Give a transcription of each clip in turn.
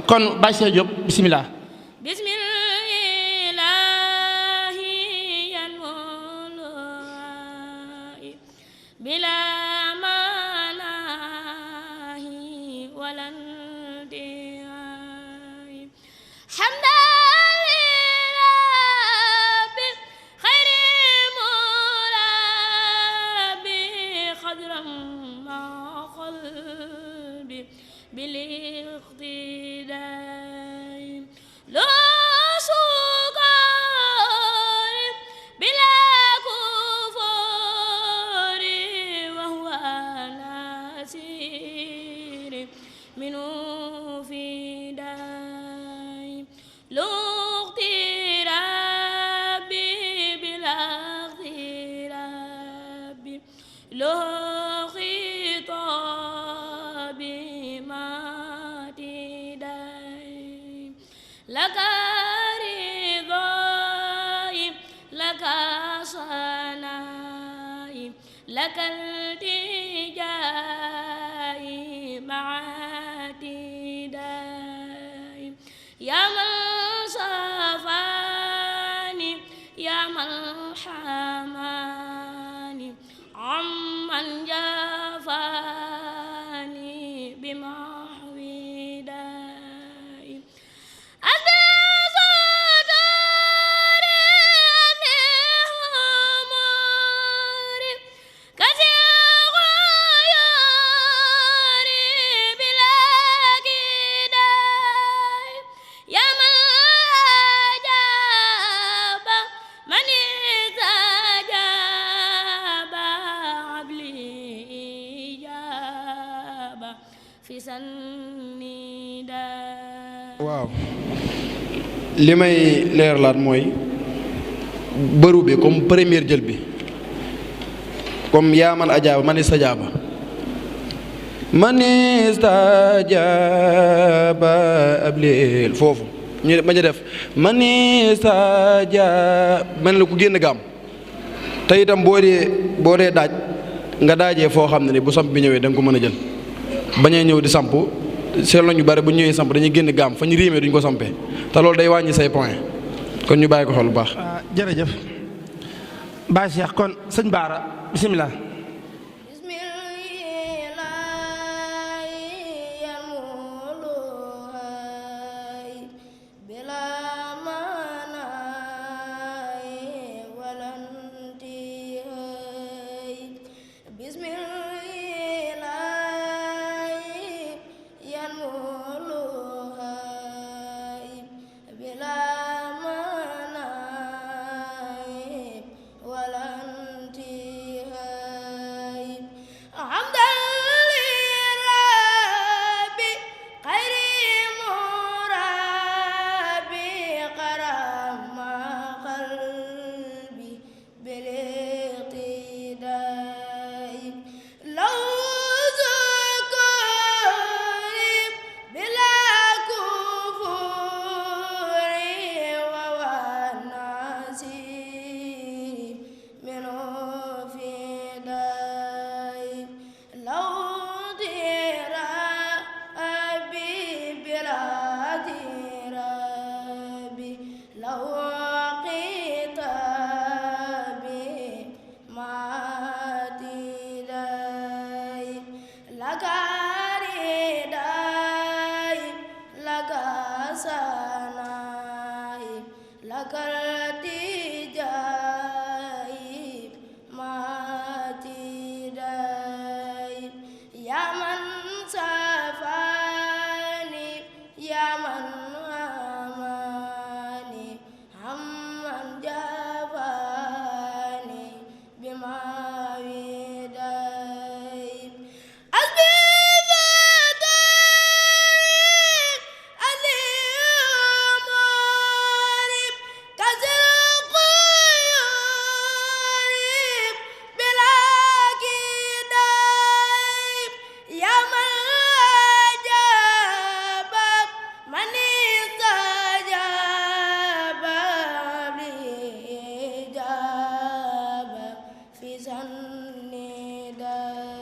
kon Baye Cheikh Diop bisimilah. waaw li may leeralaat mooy bëru bi comme première jël bi comme yaa man ajaaba man istajaaba ableel foofu ñu bañ a def man istajaaba man la ku génn gaam te itam boo dee daaj nga daajee foo xam ne ni bu samp bi ñëwee da nga ko mën a jël bañee ñëw di samp seetlu ñu bari bu ñu ñëwee samp dañuy génn gaam fa ñu riimee duñ ko sampee te loolu day wàññi say point kon ñu bàyyi ko xel bu baax. jërëjëf Baye Cheikh kon sëñ Baara bisimilah.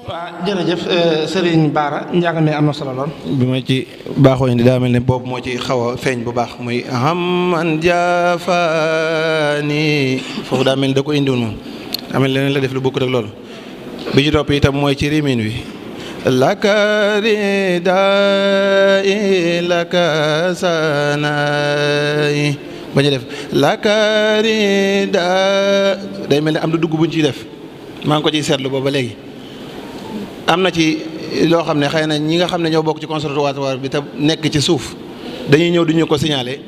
waaw jërëjëf Serigne Bara njàng mi am na solo lool. bi ma ci baaxoo indi daa mel ne boobu moo ci xaw a feeñ bu baax muy hamman jaafaani foofu daa mel ni da ko indiwoon moom daa mel leneen la def lu bokkut ak loolu bi ci topp itam mooy ci rimin wi laka ridaay laka sanaay bañ a def laka ridaay day mel ne am na dugg buñ ciy def maa ngi ko ciy seetlu booba léegi am na ci loo xam ne xëy na ñi nga xam ne ñoo bokk ci conservatoire bi te nekk ci suuf dañuy ñëw duñu ko signaler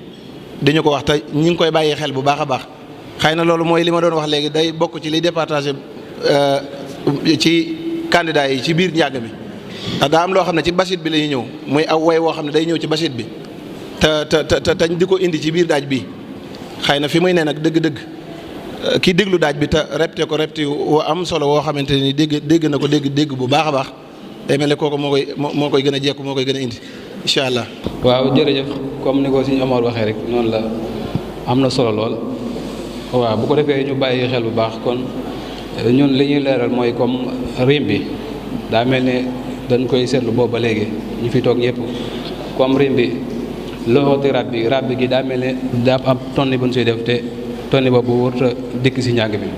dañu ko wax te ñi ngi koy bàyyi xel bu baax a baax xëy na loolu mooy li ma doon wax léegi day bokk ci liy départager ci candidat yi ci biir njàng mi ndax daa am loo xam ne ci basit bi la ñuy ñëw muy aw way woo xam ne day ñëw ci basit bi te tañ di ko indi ci biir daaj bi xëy na fi muy ne nag dëgg-dëgg kii déglu daaj bi te repte ko repte wu am solo woo xamante ni dégg na ko dégg bu baax a baax day mel ne kooku moo koy gën a jekku moo koy gën a indi incha allah. waaw jërëjëf comme ni ko suñu Omar waxee rek noonu la am na solo lool waaw bu ko defee ñu bàyyi xel bu baax kon ñun li ñuy leeral mooy comme rim bi daa mel ne dañ koy seetlu boobu ba léegi ñu fi toog ñëpp comme rim bi loxooti rab bi gi daa mel ne daa am tonni bu ñu siy def te. tonni boobu wërta dikk si njàng mi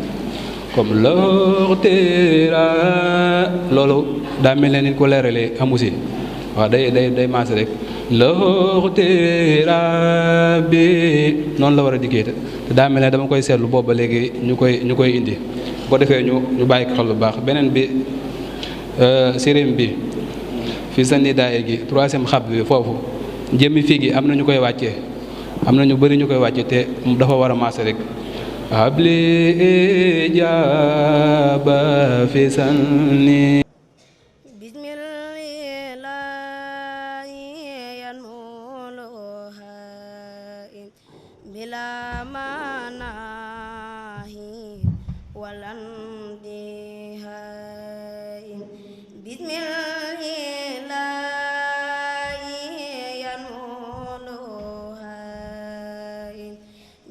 comme loxteera loolu daa mel ne ni ko leeralee amu si waaw day maase rek loxteera bi noonu la war a dikkee te daa mel ne dama koy seetlu boobu ba léegi ñu koy indi bu ko defee ñu bàyyi ko xel bu baax beneen bi sirim bi fi sa nidaay gi troisième xab bi foofu jëmmi fii gi am na ñu koy wàccee am na ñu bëri ñu koy wàcce te dafa war a maase rek habli ijaaba fi sanni bismillahi yanmuluha bila manahi walandiha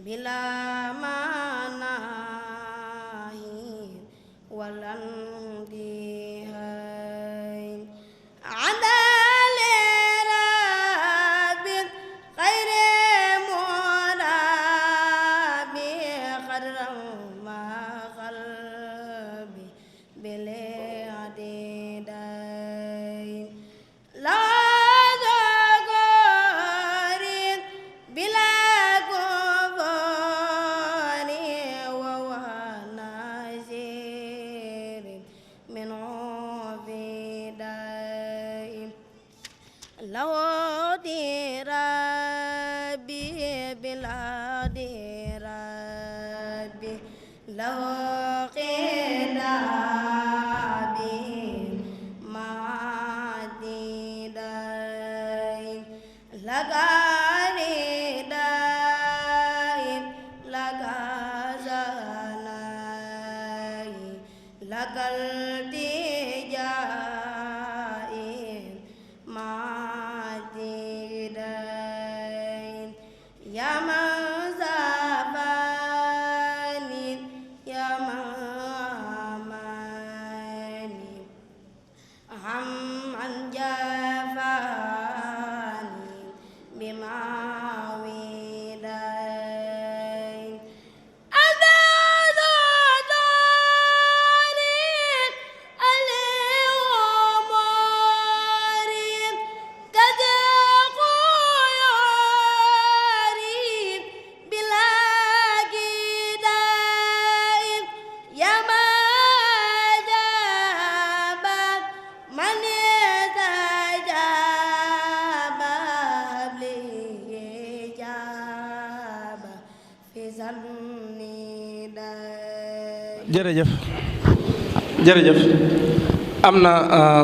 bila manahi walandihain adale rabbi khayri murabi khadram ma qalbi bile adidain la jërëjëf am na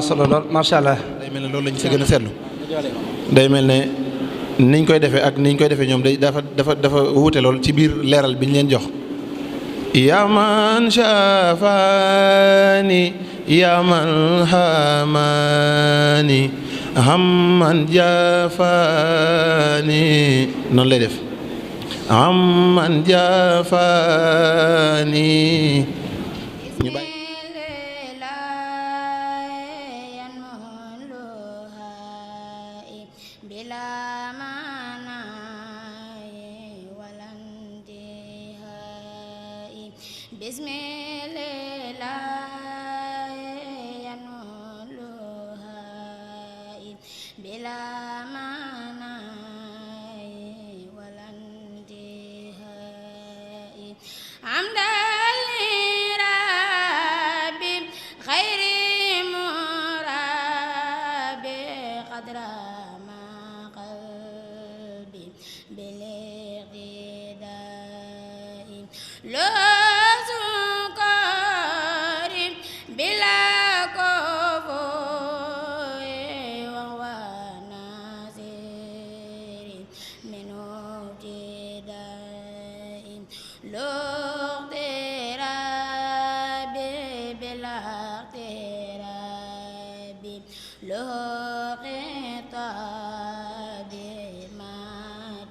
solo lool macha allah. day mel ne loolu lañ si gën a seetlu day mel ne niñ koy defee ak niñ koy defee ñoom day dafa wuute lool ci biir leeral bi ñu leen jox. yaman shafani yaman hamani hamman jafani noonu lay def hamman jafani ñu bàyyi له خطاب ما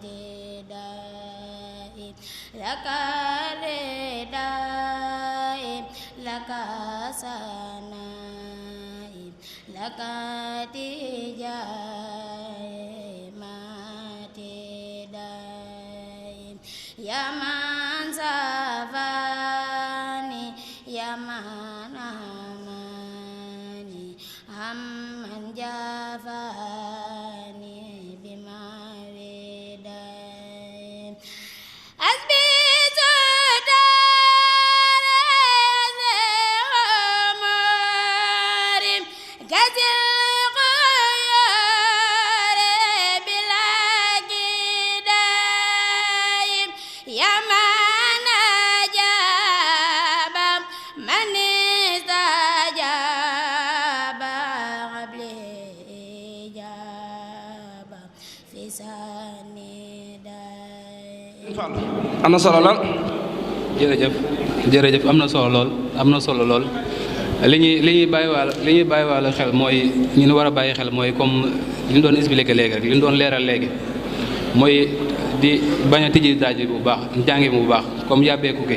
تداء لك رداء لك سناء لك تجاء ما تداء يا من سافاني يا من أماني عمن جافاني بما وداء أثبت دار الغمار كثير الخيار بلا كداء يا من أجاب من استجاب قبل إجابة في سنداء am na solo lool. jërëjëf am na solo lool am na solo lool li ñuy bàyyiwaale xel mooy ñu war a bàyyi xel mooy comme li ñu doon expliqué léegi rek li ñu doon leeral léegi mooy di bañ a tijji daaj bu baax njàngi bu baax comme yàbbeeku ki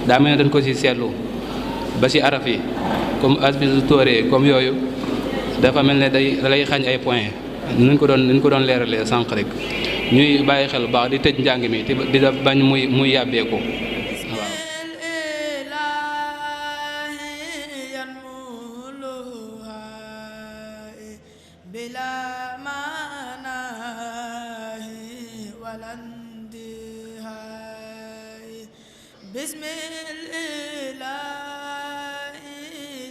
daa mel ne dañ ko si seetlu ba si araf yi comme asbisu tóoree comme yooyu dafa mel ne da lay xañ ay point nuñ ko doon leeralee sànq rek ñuy bàyyi xel bu baax di tëj njàng mi te di bañ muy yàbbeeku. بسم الإله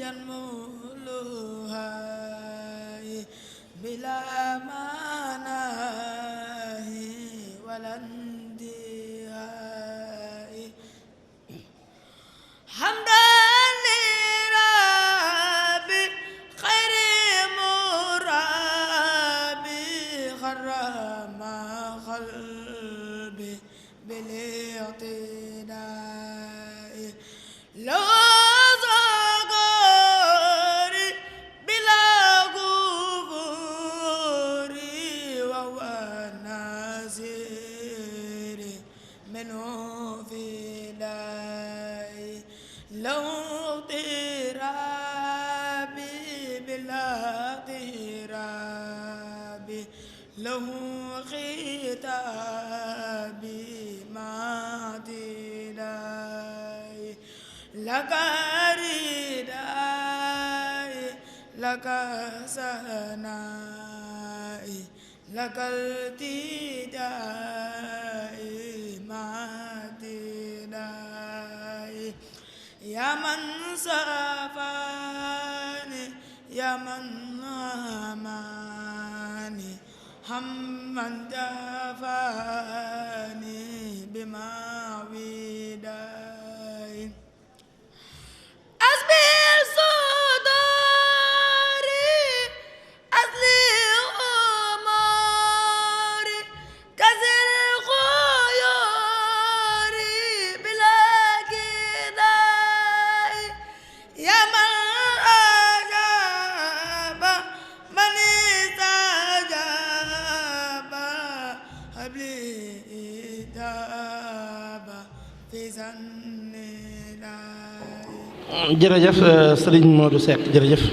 ينملها بلا مناه ولا انتهاء حمدا لربي خير مرابي خرم قلبي بالاعتداء لو زغري بلا غفور وهو نازر منه فداء لو اغترابي بلا اغترابي له ختابي ما تداي لك رداي لك سناي لك التداي ما تداي يا من سافاني يا من أماني همن دفاني بما وداي أسبل صداري أصلي أموري كسر خياري بلا كداي يا من أجاب من استجاب قبل إجابة في سنداء jërëjëf sëriñ Modou Seck jërëjëf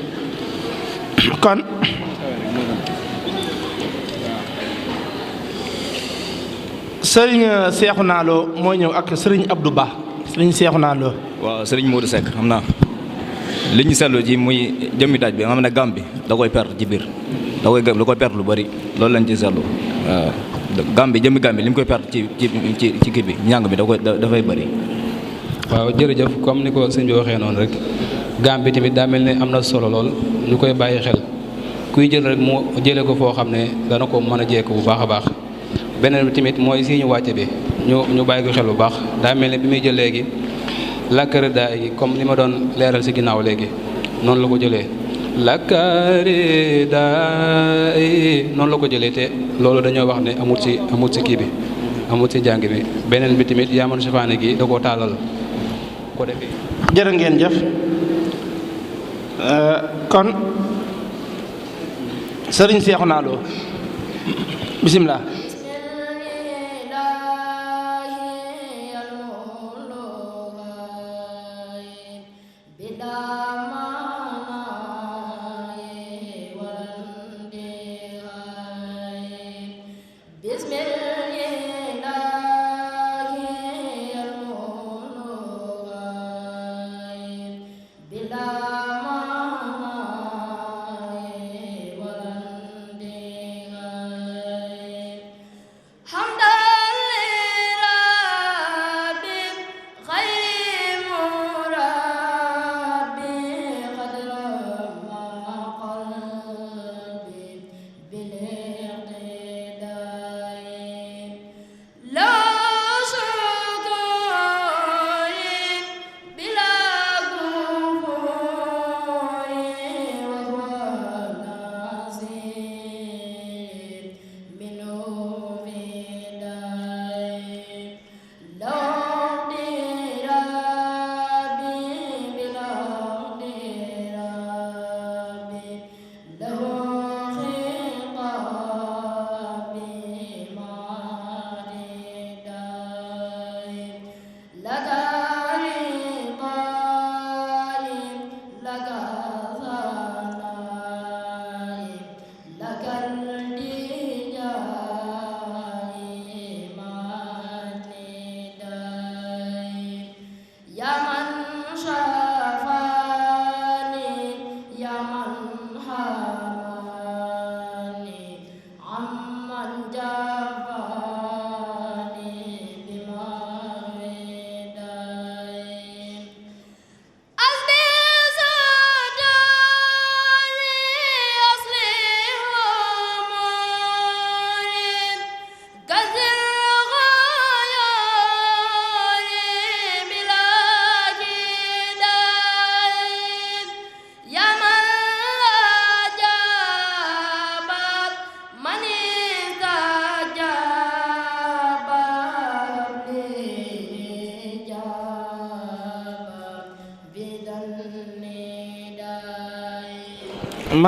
kon sëriñ Cheikhouna Lo moo ñëw ak sëriñ Abdou Ba sëriñ Cheikhouna Lo. waaw sëriñ Modou Seck xam naa li ñu seetlu ci muy jëmmi daaj bi nga xam ne gàm bi da koy perte ci biir da koy perte lu bari loolu lañ ci seetlu waaw gàm bi jëmmi gàm bi li mu koy perte ci kii bi njàng bi dafay bari. waaw jërëjëf comme ni ko sëñ bi waxee noonu rek gàm bi tamit daa mel ne am na solo lool ñu koy bàyyi xel kuy jël rek mu jëlee ko foo xam ne dana ko mën a jekk bu baax a baax beneen bi tamit mooy si ñu wàcce bi ñu bàyyi ko xel bu baax daa mel ne bi muy jël léegi lakkari daa yi comme li ma doon leeral si ginnaaw léegi noonu la ko jëlee lakkari daa yi noonu la ko jëlee te loolu dañoo wax ne amul ci kii bi amul ci njàng bi beneen bi tamit yaa man safaane gi da koo taalal ko defee. jërë ngeen jëf kon sëriñ Seexuna Lo bisimilah.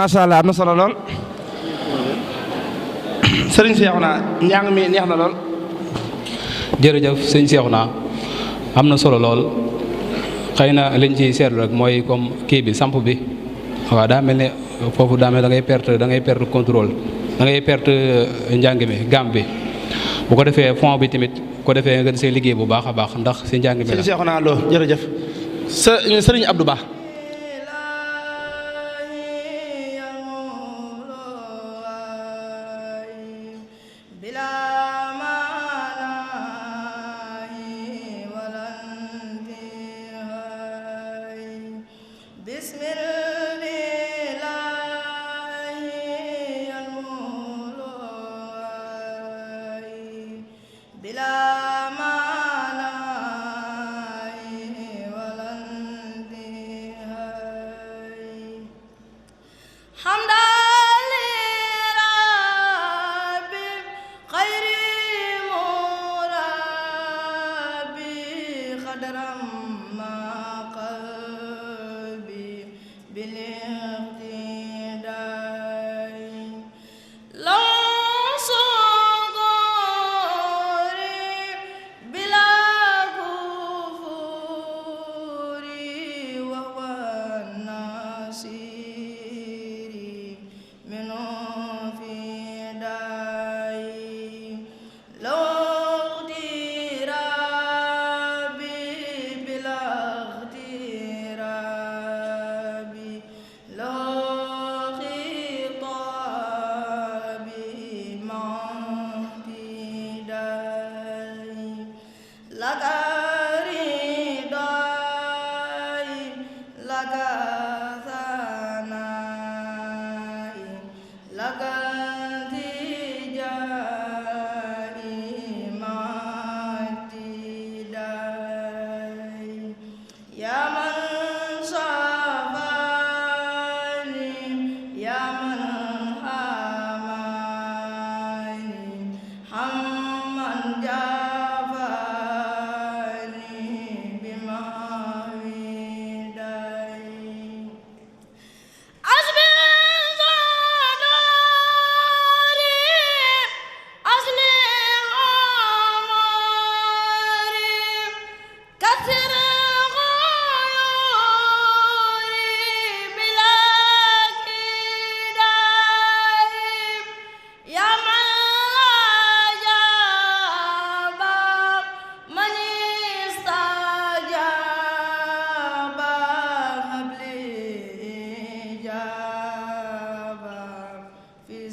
macha allah am na solo lool sëriñ Seexuna njàng mi neex na lool. jërëjëf sëñ Seexuna am na solo lool xëy na liñ ci seetlu rek mooy comme kii bi samp bi waaw daa mel ne foofu daa mel da ngay perte contrôle da ngay perte njàng mi gam bi bu ko defee fond bi tamit ko defee nga see liggéey bu baax a baax ndax si njàng mi la. sëriñ Seexuna Lo jërëjëf sëriñ Abdou Ba.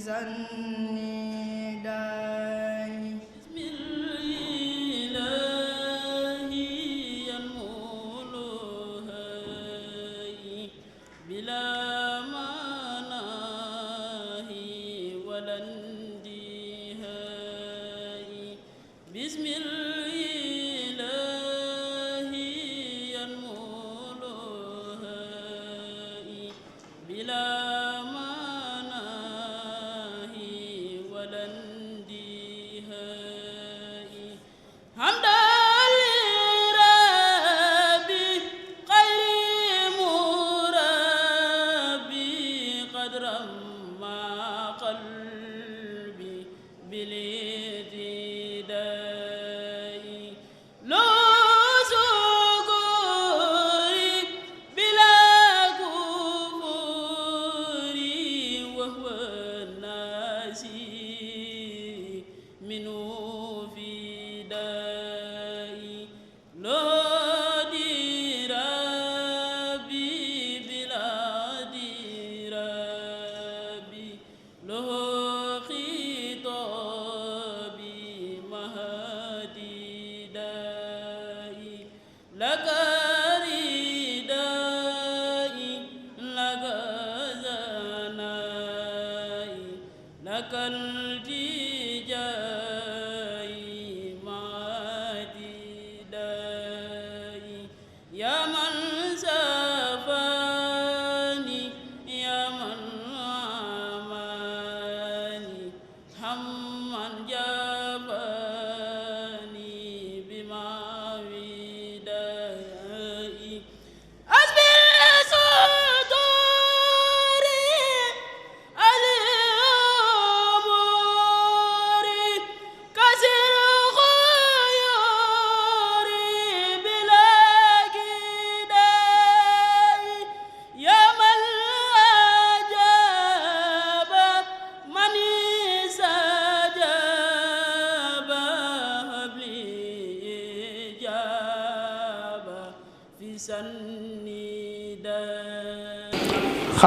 سني داي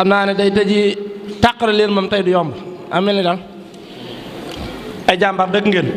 xam naa ne day tëji tàqale leen moom tey du yomb amel ni daal ay jàmbaar dëgg ngeen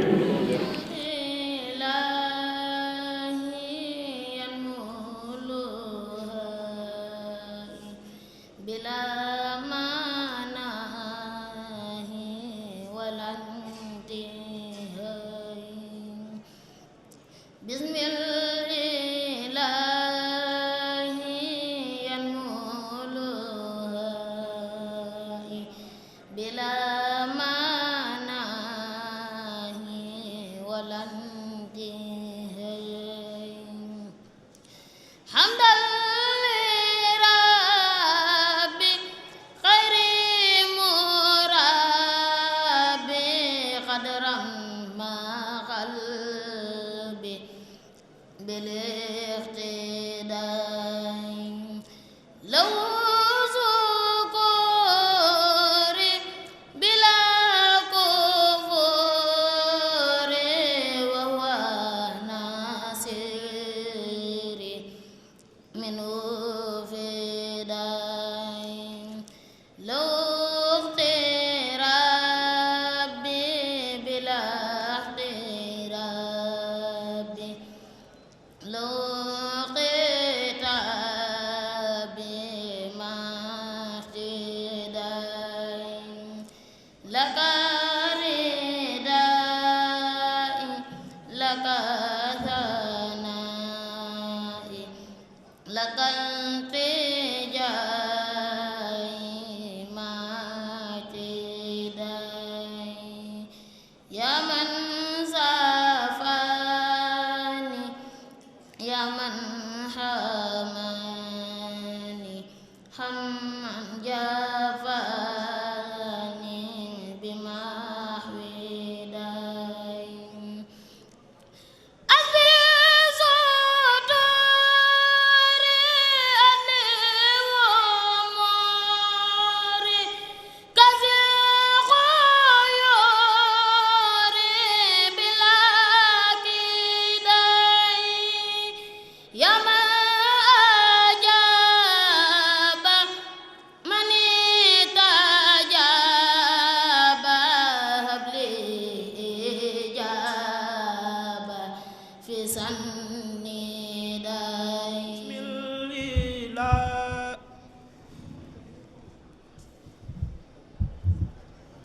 mani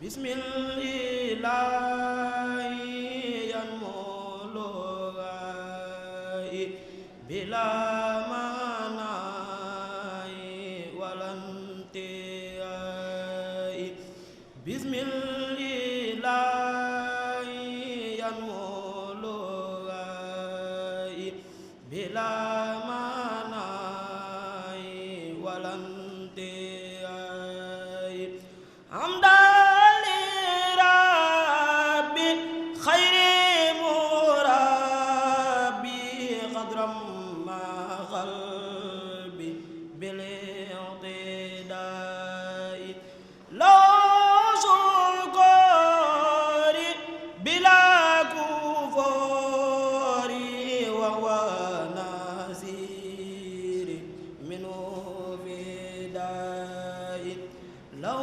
bismillahi yanmulugai bila manai walantiai bismillahi yanmulugai bila manai walantiai hamdali rabbi khairi murabbi qadram ma qalbi bil i'tidai la shukuri bila kufuri wa huwa nasiri minu fidai la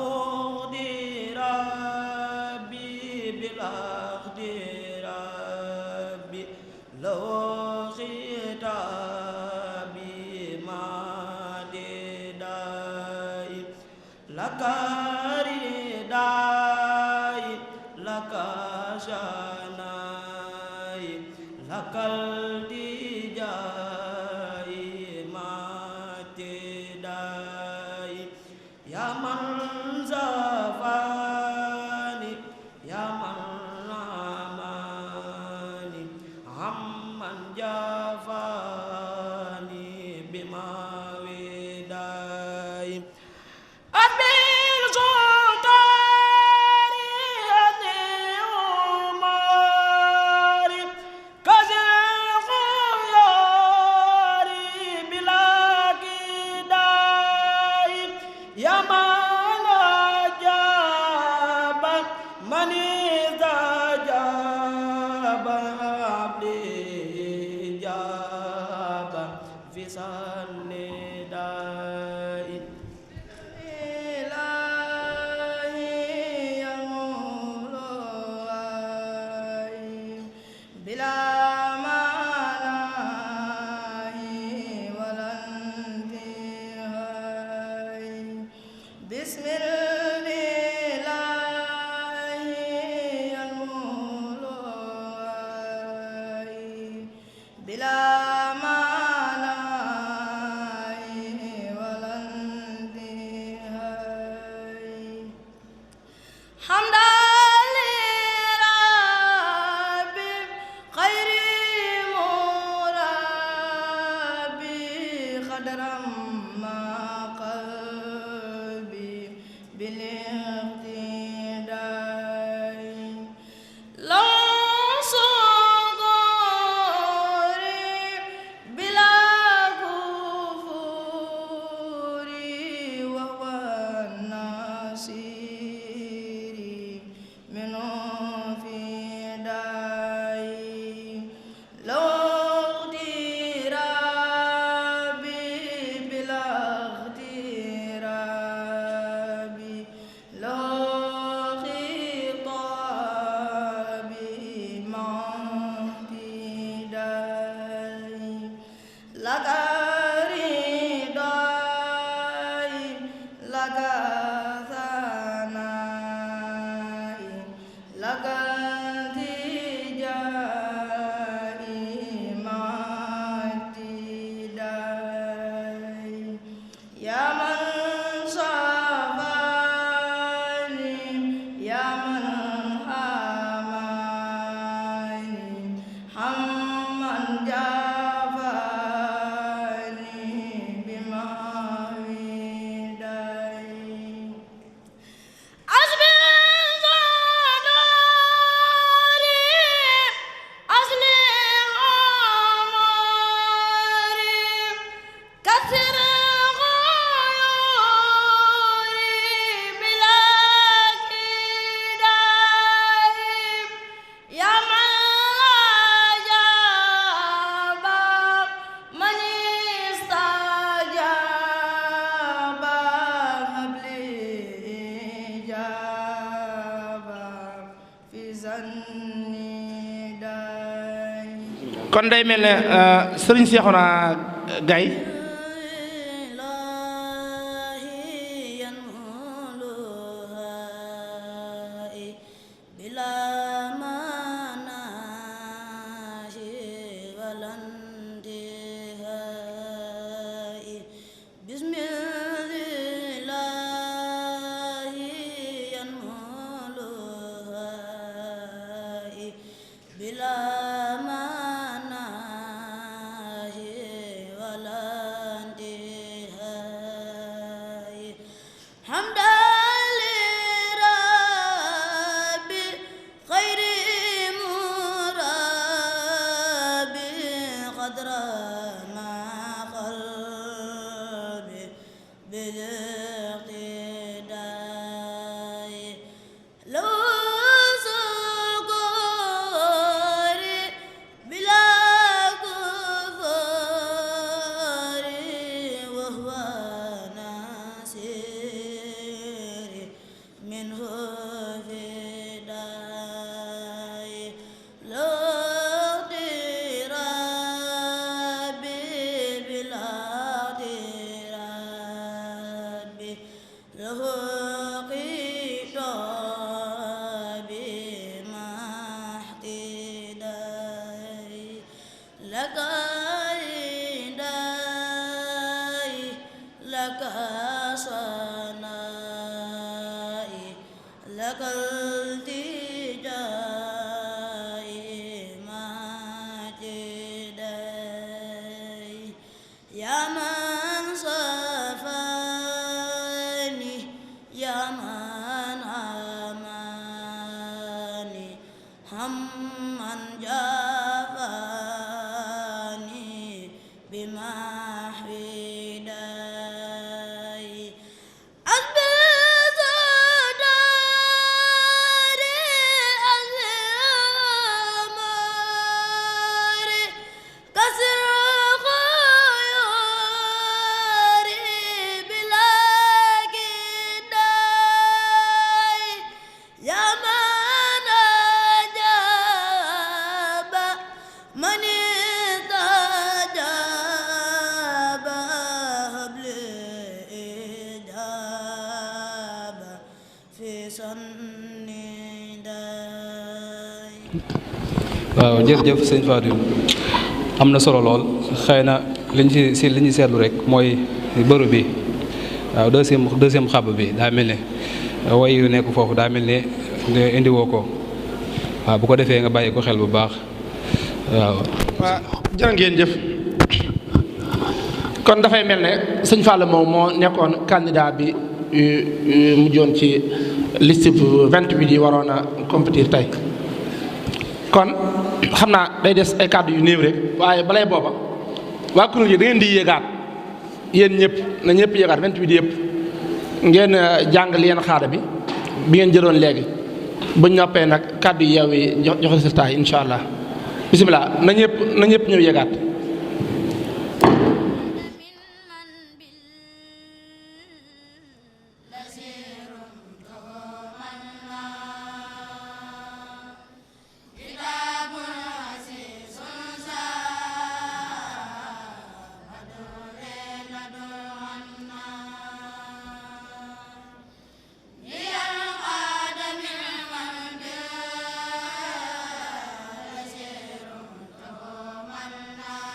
kon day mel ne sëriñ Seexuna Gaye waaw jërëjëf sëñ Fatou am na solo lool xëy na liñ ci li ñu seetlu rek mooy bëru bi waaw deuxième xab bi daa mel ne way yu nekk foofu daa mel ne indiwoo ko waaw bu ko defee nga bàyyi ko xel bu baax waaw. waaw jërë ngeen jëf kon dafay mel ne sëñ Fall moom moo nekkoon candidat bi mujjoon ci liste 28 yi waroon a compétir tey kon xam naa day des ay kàddu yu néew rek waaye balay booba waa kuréel yi da ngeen di yéegaat yéen ñëpp na ñëpp yéegaat 28 yëpp ngeen jàng li yeen xaada bi ngeen jëloon léegi buñ noppee nag kàddu yi yeew yi jox résultat yi incha allah bisimilah na ñëpp ñëw yéegaat. man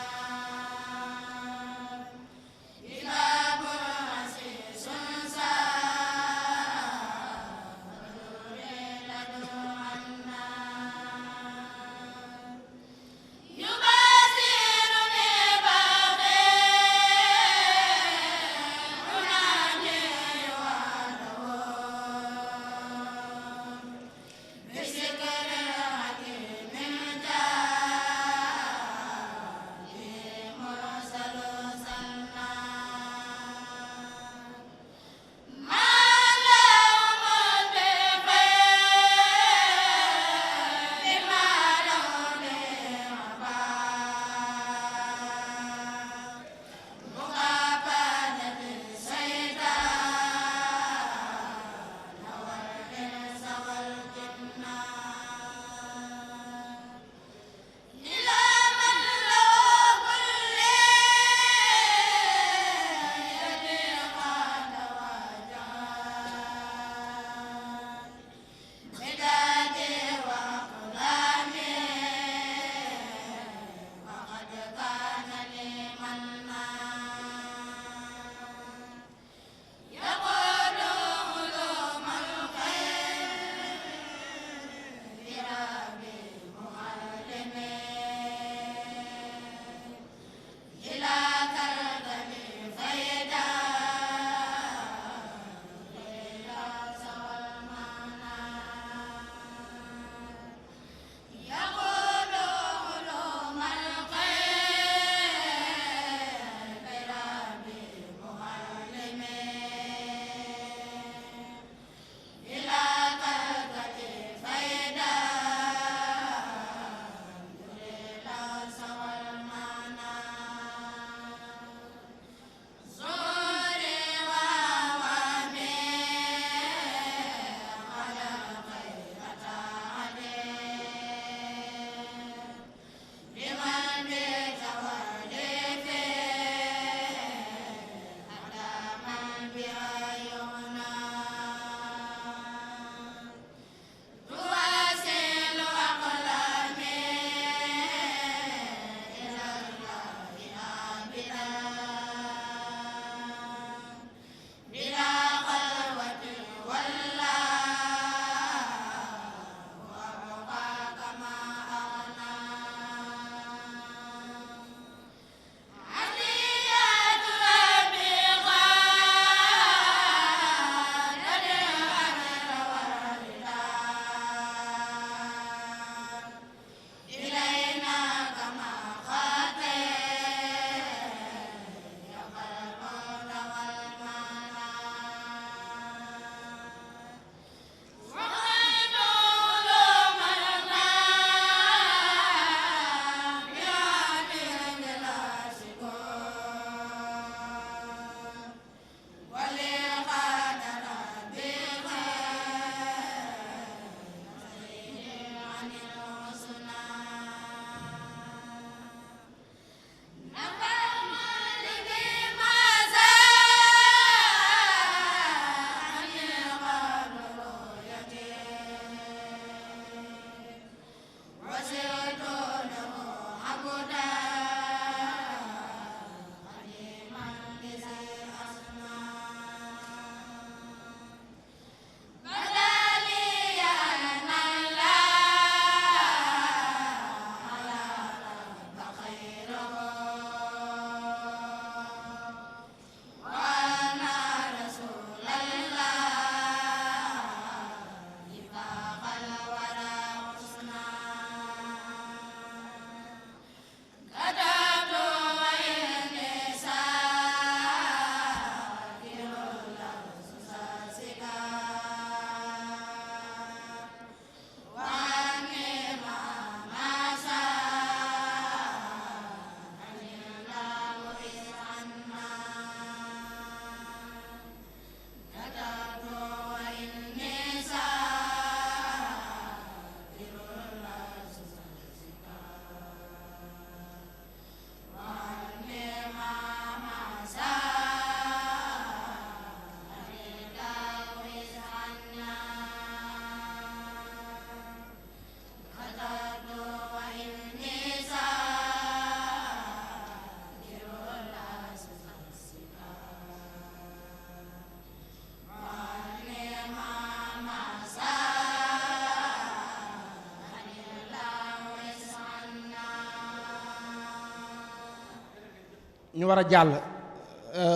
ñu war a jàll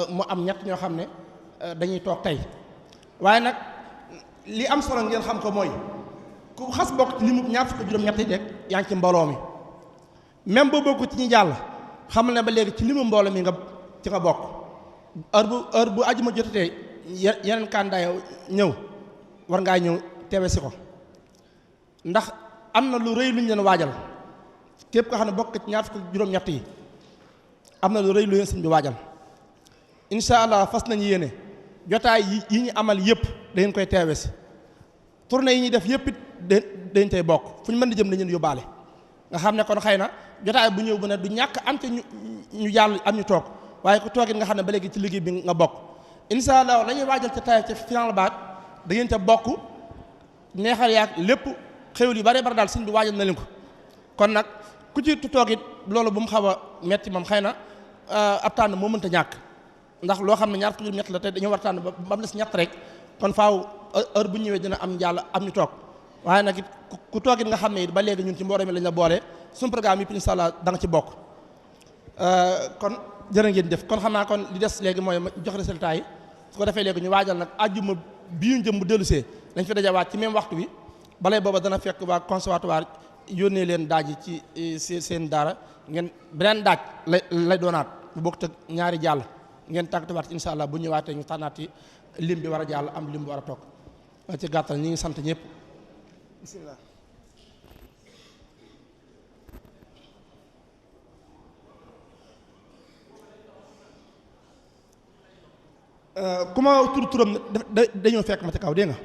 mu am ñett ñoo xam ne dañuy toog tey waaye nag li am solo ngeen xam ko mooy ku xas bokk ci limu ñaar fukk juróom-ñett yi rek yaa ngi ci mbooloo mi même boo bokk ci ñi jàll xamal ne ba léegi ci limu mbooloo mi nga ci nga bokk heure bu ajuma jotatee yeneen candidat ñëw war ngaa ñëw teewe si ko ndax am na lu rëy lu ñu leen waajal képp ko xam ne bokk ci ñaar fukk juróom-ñett yi am na lu rëy lu leen sëñ bi waajal incha allah fas nañu yéene jotaay yi ñu amal yëpp dangeen koy teewe si tournée yi ñuy def yëpp it dañ tey bokk fu ñu mën di jëm dañu yóbbaale nga xam ne kon xëy na jotaay bu ñëw bu ne du ñàkk am te ñu jàll am ñu toog waaye ku toogit nga xam ne ba léegi ci liggéey bi nga bokk incha allah la ñuy waajal ca tay ca final baat da ngeen ca bokk neexal yaag lépp xéwal yu bare bare daal sëñ bi waajal na leen ko kon nag ku ci toogit loolu bu mu xaw a metti moom xëy na ab tànn moo mënta ñàkk ndax loo xam ne ñaar fukki ñett la te dañoo war tànn ba mu des ñett rek kon faaw heure bu ñëwee dina am jàll am ñu toog waaye nag it ku toogit nga xam ne it ba léegi ñun ci mbooloo mi lañ la boole suñu programme yi incha allah da nga ci bokk kon jërë ngeen def kon xam naa kon li des léegi mooy jox résultat yi su ko defee léegi ñu waajal nag àjjuma bii ñu jëm bu dellusee dañ fi dajawaat ci même waxtu bi balay booba dana fekk waa conservatoire yónnee leen daaj yi ci seen daara ngeen beneen daaj lay doonaat bu bokk te ñaari jàll ngeen tàggatuwaat incha allah bu ñëwaatee ñu tànnaat yi lim bi war a jàll am lim bi war a toog ci gàttal ñi ngi sant ñëpp bismillah ku ma tur turam dañoo fekk ma ci kaw dégg nga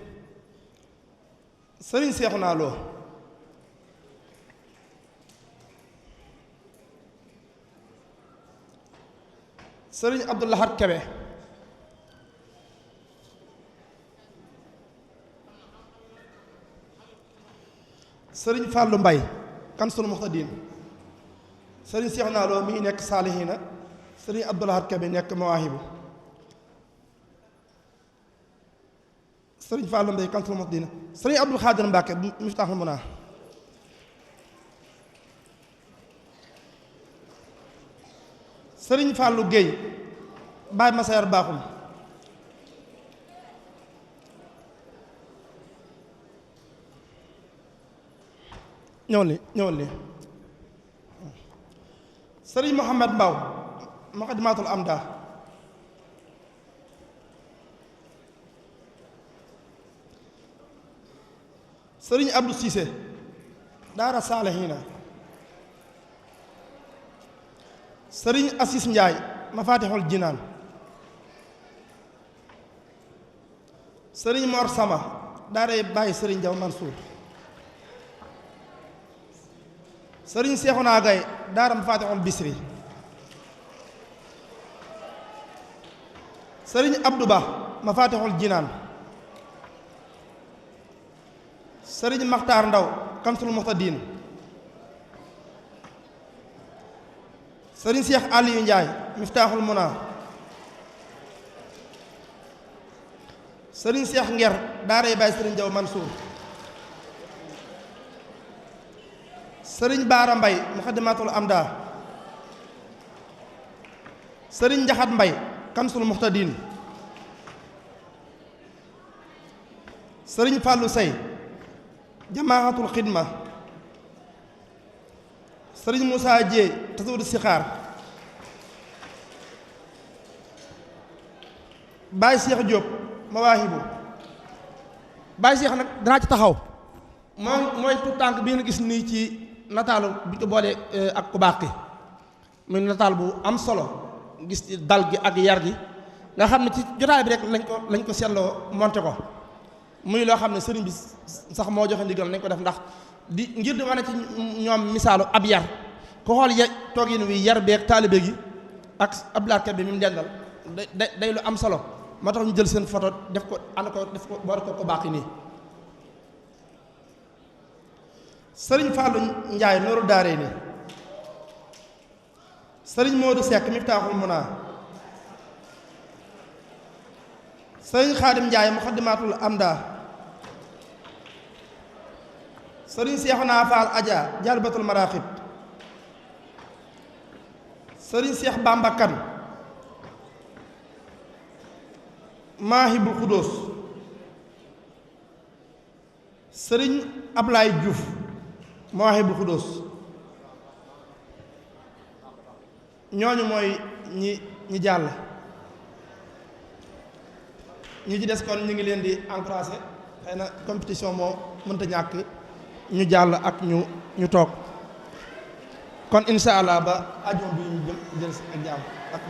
sëriñ Seexuna Lo sëriñ Abdou Lahad Kebe sëriñ Fallou Mbay Kansul Muxtadin sëriñ Seexuna Lo mi ngi nekk Saalihina sëriñ Abdou Lahad Kebe nekk Mawaahibu sëriñ Fallou Mbay Kansul Muxtadin sëriñ Abdul Xaadir Mbàkke Miftaaxul Munaa sëriñ Fallou Guèye Baay Masayar Baaxum ñëwal li sëriñ Mohamed Mbaw Muqaddimatul Amda sëriñ Abdou Cissé Daara Saalihina sëriñ Assis Njaay Mafatihul Jinaan sëriñ Mor Sama daaray Baay sëriñ Jaw Mansour sëriñ Seexuna Gay daara Mafatihul Bisri sëriñ Abdou Ba Mafatihul Jinaan sëriñ Maxtaar Ndaw Kansul Muxtadin sëriñ Seex Aliyu Njaay Miftaaxul Munaa sëriñ Seex Nger daaray Baay sëriñ Jaw Mansour sëriñ Baara Mbay Muxaddamatul Amda sëriñ Njaxat Mbay Kansul Muxtadin sëriñ Fàllu Sey Jamaaxatul Xidma sëriñ Moussa Dieye Tasawudu Sixaar Baay Seex Jóob Mawaahibu Baay Seex nag danaa ci taxaw mooy tout tànk bi nga gis nii ci nataalu bi ko boolee ak ku baax ki muy nataal bu am solo gis ci dal gi ak yar gi nga xam ne ci jotaay bi rek lañ ko seetloo monté ko muy loo xam ne sëriñ bi sax moo joxe ndigal nañ ko def ndax di ngir di wane ci ñoom misaalu ab yar ku xool toogin wi yar beeg taalibe gi ak ab laatkat bi mi mu dendal day lu am solo moo tax ñu jël seen photo def ko ànd ko def ko boole ko baax nii sëriñ Fallou Njaay Nooru Daaree ni sëriñ Moodu Sekk Miftaaxul Munaa sëriñ Xaadim Njaay Muxaddamaatul Amda sëriñ Seexuna Faal Aja Jalbatul Maraaxib sëriñ Seex Bamba Kan Maahibul Xudóos sëriñ Ablaye Diouf Maahibul Xudóos ñooñu mooy ñi jàll. ñi ci des kon ñu ngi leen di encouragé xëy na compétition moo mënta ñàkk ñu jàll ak ñu toog kon incha allah ba ajuma bi ñu jëm jël si ak jàmm ak